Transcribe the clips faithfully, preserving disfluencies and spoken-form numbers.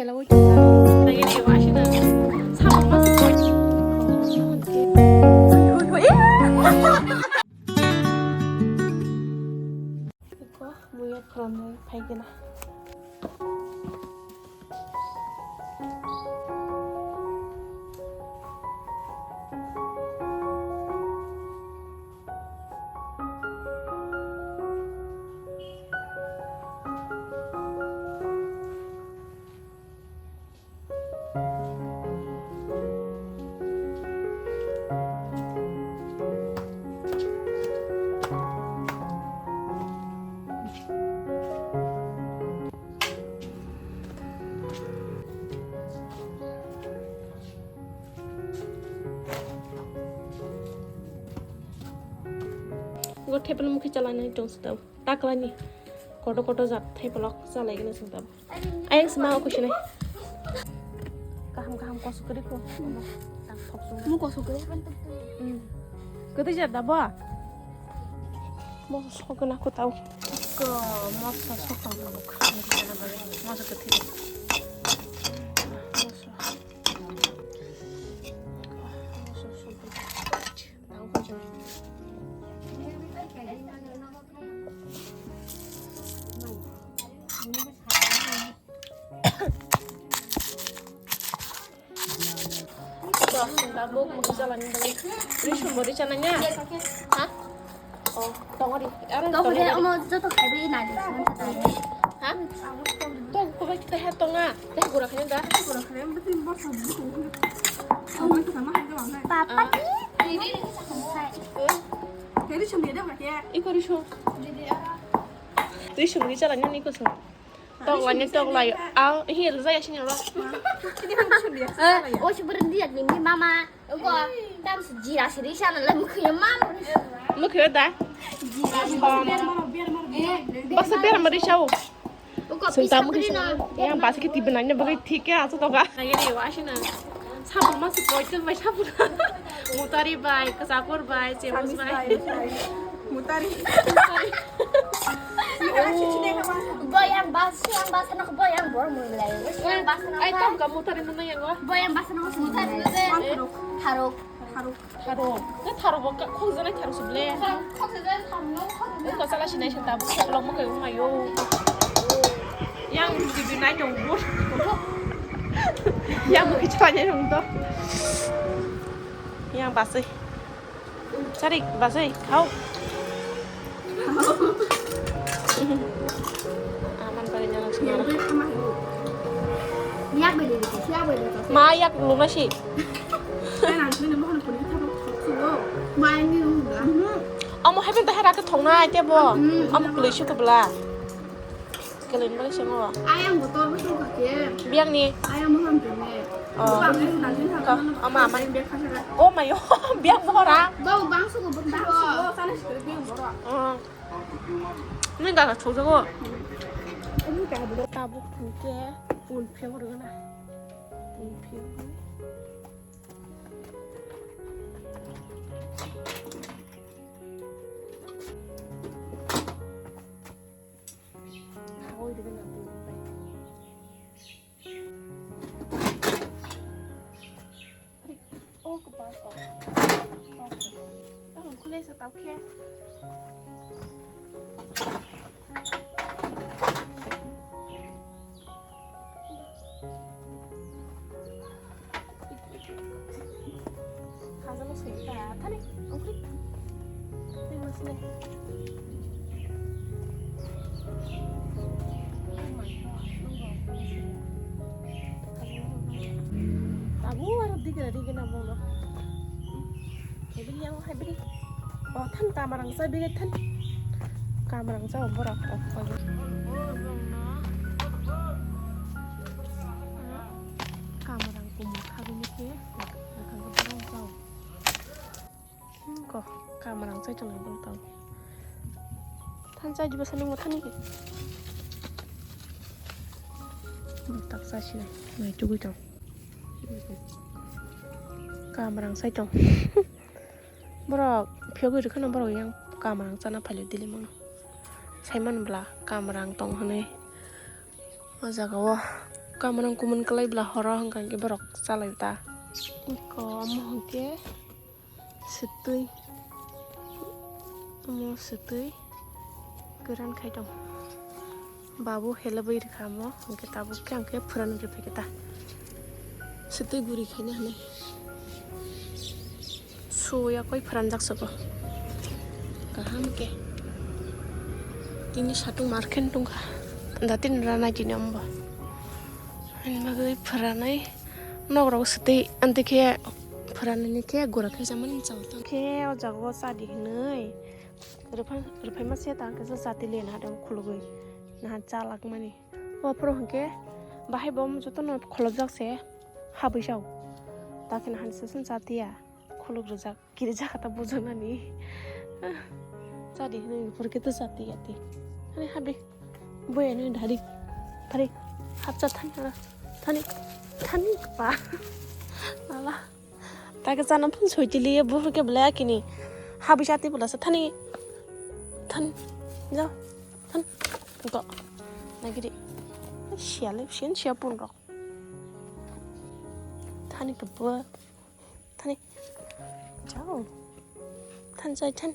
Muya khoroknwi phaikhe na. Go table mukhi chalai nai tong sitao. Taklani koto koto jat thai polok chalai gana sung tabo. Ayang sima o kusinai. Kaham kaham kosok kiri ko. Mu kosok kiri. Hmm. Kati jat dabo. Mo sokna ko tau. Ko mo sokna ko. Mo sokna ko. Tabuk mukti jalani belai. Risum bori chananya. Ha? Oh, tongori. Aro tongori. Omo joto khaibi nadi. Ha? Tong kubai kita ha tonga. Teh gura khanya da. Papa ni. Iko risum. Risum ni chalani ni kusum. Tok lai ni tok lai. Au, hi rijak ya sini ro. Eh, o si berhenti ya gini mama. Engko tam si jira si risa na lem khuya mam. Mukhe da. Jira si. Basa ber mari sao. Engko sung pisa tamu kri na. Yang basa kiti benanya bagai thik ya asa toga. Lagi ni wa sini. Sabun masih koitel bai sabun. Mutari bai, kesakur bai, cemus bai. Mutari. Boy yang bas, yang bas anak boy yang bor mulai. Yang bas anak. Ai tam kamu tari nuna yang wah. Boy yang bas anak mutari nuna. Haruk. Haruk. Haruk. Ke haruk bok khok jana haruk suble. Khok jana haruk. Ko sala sinai senta bu belok mo kai mayo. Yang bibi nai dong bu. Yang bu kichanya dong to. Yang basai. Charik, basai, khao. Aman pari jalan semana. Yak beli, yak beli. Ma yak luna si. Omo heben tahar ake thongna aite bo. Omo kului si kubla. Kelen bale semo. Ayang botol botol kake. Biang ni. Ayang moham tene. Oh. Ama ama. Oh mayo. Biang bohora. Bau bangsu ko botol. Oh sana sekali biang bohora. Oh. Ini gak cocok kok. Ini gak ada. Tabuk ke pun piang na. Pun piang. Khajano sui ta thani ongkri. Tei masne. Tabu aro digra digena mono. Ebini yang hai bini. Oh than kamarang sa bini than. Kamarang sa borok. Kamarang kumur khabini khe. Ko kamarang chai tongo borok tang. Than chai jiba sani mo thani. Tak chai sini. Mai chugui tong. Kamarang chai tong. Borok phiyogwi rwkhano borok yang kamarang chana phailio dili mano. Saiman bwla kamarang tong hwnwi. O jaga o Kamarang kumun kwlai bla horo hwnkha khe borok chalai ta. Ko omo hwnkhe swtwi. Omo swtwi kwran khai tong. Babu helabwi rwkha omo hwnkhe tabuk khe ang khe phwran rwphai khe ta. Swtwi guri khaina hinwi. Suya koi phwranjak sobo. Kaham khe. Tini satung market tongkha. Datin rana jini ombo. Ani bagwi phwranai. Nok rok swtwi anti khe phwranani khe gura khe jamani chao tong. Khe o jaga o chadi hinwi. Rwphai, rwphai ma se tang khe chati le na dong khulugwi. Na chalak mani. O phuru hwnkhe bahai bo jotono kholopjak se habwi sao. Ta khe na han se sung chatiya. Khuluk rwjak, kiri jaka ta bujaknani. Chadi hinwi phuru khe to chati yati. Hani habi. Boya ni dari. Dari. Hapcha thani. Thani. Thani pa. Lala. Ta khe chana phun soitili bo phuru khe belai akini. Habi chati bwlasa thani. Thani. Jao. Thani. Go. Nagiri. Siale, sian sia pun rok. Thani kebo. Thani. Jao. Than chai than.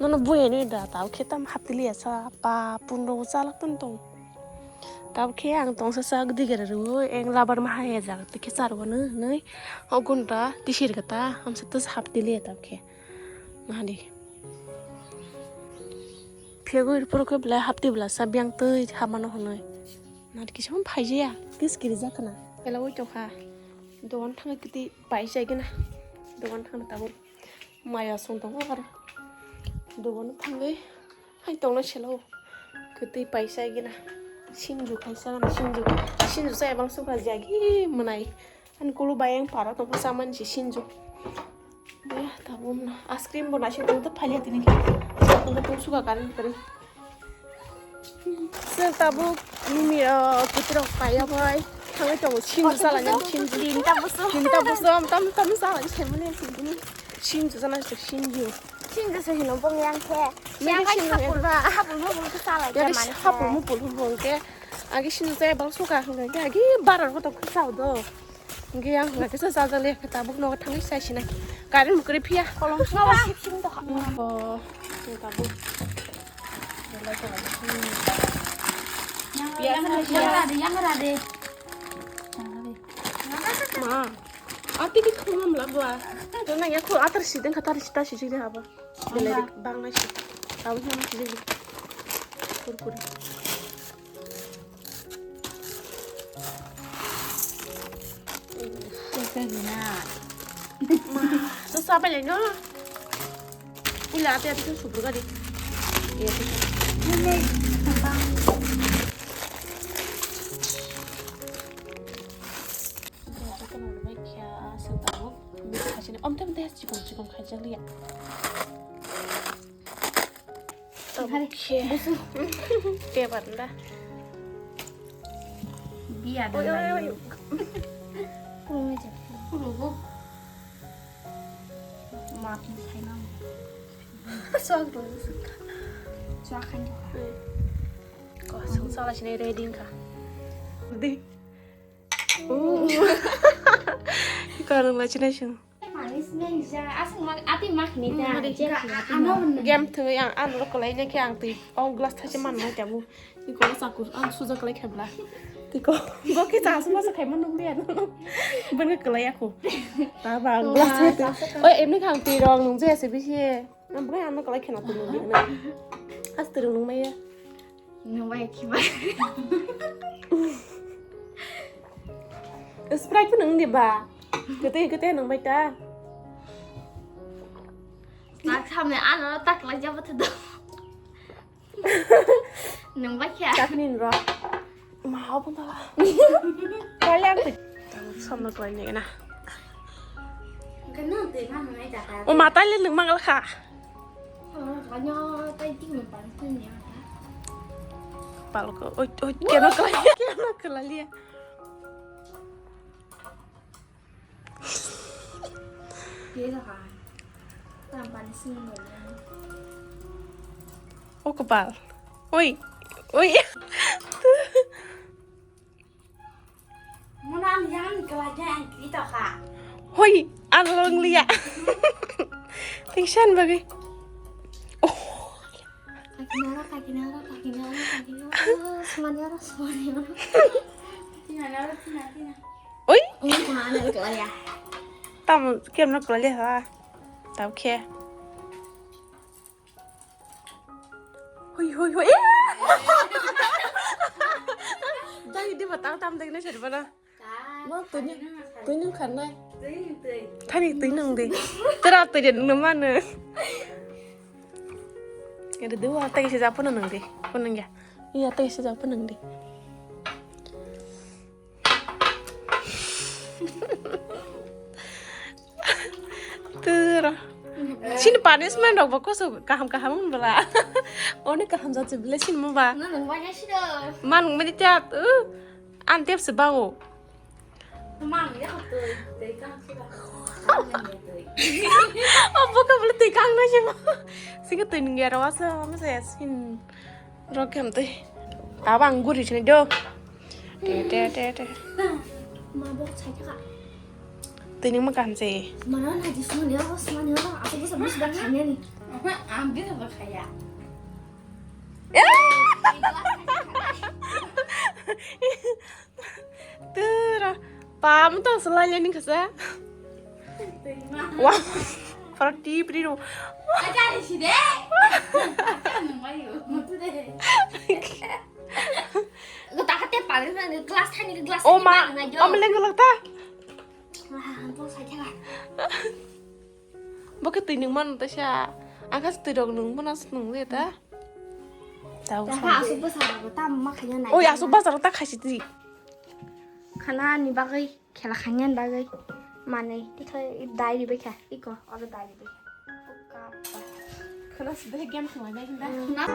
Nono buya ni da tao khe tam haptili asa pa pun rok chalak tun tong. Tao khe ang tong sa sa digere ru eng labar ma hai ja te khe char wano nai. O gun da tisir kata am sa tas haptili tao khe. Mahadi. Phegwi rw phuru khe belai haptwi bwlasa biyang twi hamano hwnwi. Nat kisa hwn phaijaya, kis kiri jakna. Belai oi tongkha. Dogan thangwi kwtwi paisa gina. Dogan thangna tabuk maya song tongo aro. Dogan thangwi hai tongna selo. Kwtwi paisa gina. Sinju kaisa gana sinju. Sinju sa ebang sukha jagi mwnai. Ani kulu bayang para tongkha samani si sinjo. Be tabuk na ice cream bo naising tong to phalia tini khe. Tong to suka karen karen. Sir tabuk nimi kutirok paya bai. Thangwi tongo sinjo salanya sinjo. Tinta busu. Tinta busu am tam tam salanya semani sinjo. Sinjo sana sinjo. Sinjo se hino bong yang khe. Nini yang sinjo hapur ba hapur mo bong salai. Yang hapur mo bong bong khe. Agi sinjo bang suka hingkhe agi barar kotor khe sao do. Hingke ang hingke kisa sajak le tabuk nogo thangwi sai sinai. Current bo kwrwi phiya. Kolom sing ba sip sing to. Oh, tabuk. Yang rade, yang rade. Ma, ati di khumam la bua. Dona ya khu atar sideng khatar sita sijik de haba. Belai bang nai si. Tabuk yang sijik. Kurkure. Ese gina. Ma, so sabe le no. Ula ate ate su buga di. Iya. Ini bang. Om tem teh chikon chikon khai jali ya. Hari. Busu. Paper da. Biya da. Oi, oi, oi. Kurung aja. Kurung. Maaf ni saya mau. Suak dulu. Suak kan juga. Ko sung sala sini ready ka. Di. Oh. Karung la sini sung. Game thwngwi ang ano rok kwlai nai khe ang twi o glass thaisa man nai tabuk. Tiko sakur ang suja kwlai khe bla. Tiko bo khe chasma sa khaima nukliya no. Bini kwlai ya kho. Ta ba glass thaisa. Oi emni khe ang twi rok nung jaya se bisi. Ang bwkhe ano kwlai khena twi nukliya no. As twi rok nung maya. Nung bai khiba. Sprite phano wng di ba. Kwtwi kwtwi nung bai ta. Tak samne ano tak lai jabo to do. Nung bai kha. Tak nin ro. Ma hau pun tala. Kalian tu. Samno kwlai ni na. Kena tu mana nai tak. O matai le nung mangal kha. Palko, oi, oi, keno kelai, keno kelai lia. O kepal. Oi, oi. Kelaja ang kita kha. Hoi, ang longliya. Tingsan bagwi. Oh. Kakinara, kakinara, kakinara, kakinara. Semuanya, semuanya. Tina, nara, tina, tina. Oi. Ini mana kelaya? Tam, kem no kelaya ha. Tau khe. Hui, hui, hui. Dai, di batang tam dai na sir bana. Ma tui ni, tui nung khan nai. Thani tui nung di. Tera tui de nung mano. Ada dua, tagi sejak pun nung di. Pun nung ya. Iya, tagi sejak pun nung di. Tera. Sini punishment rok bo koso kaham kaham wng bela. Oni kaham jat se bela sini mo ba. Nang nang wanya siro. Man mani tia. An tep se bango. Mang ya ko tui, tui kang siro. Oh, buka bela tui kang na sih mo. Sini tui nung ya rawa sa mo se sin. Rokem tei. Abang guri sini do. Te te te te. Ma bok sai ka. Tini ma kan se. Mana na di sumani oro sumani oro. Aku bisa bisa dah kanya nih. Ambil apa kaya? Tera. Pam to selai lening kasa. Wah. Para ti pri ro. Aja sih deh. Aja nang mayu. Mutu deh. Lo tak kate paling na glass tani glass. Oh ma. Om leng lo ta. Wah, bok sai ka. Bo khe twi nung mano ta sa. Ang kha twi rok nung mano se nung le ta. Tau. Asuk bwsa rok ta ma khaina nai. Oi, asuk bwsa rok ta khaisi twi. Khana ni bagwi, khela khaina ni bagwi. Mane, tithai dai ribai kha, iko, oro dai ribai. Khana sudai game khwlai bai hinda.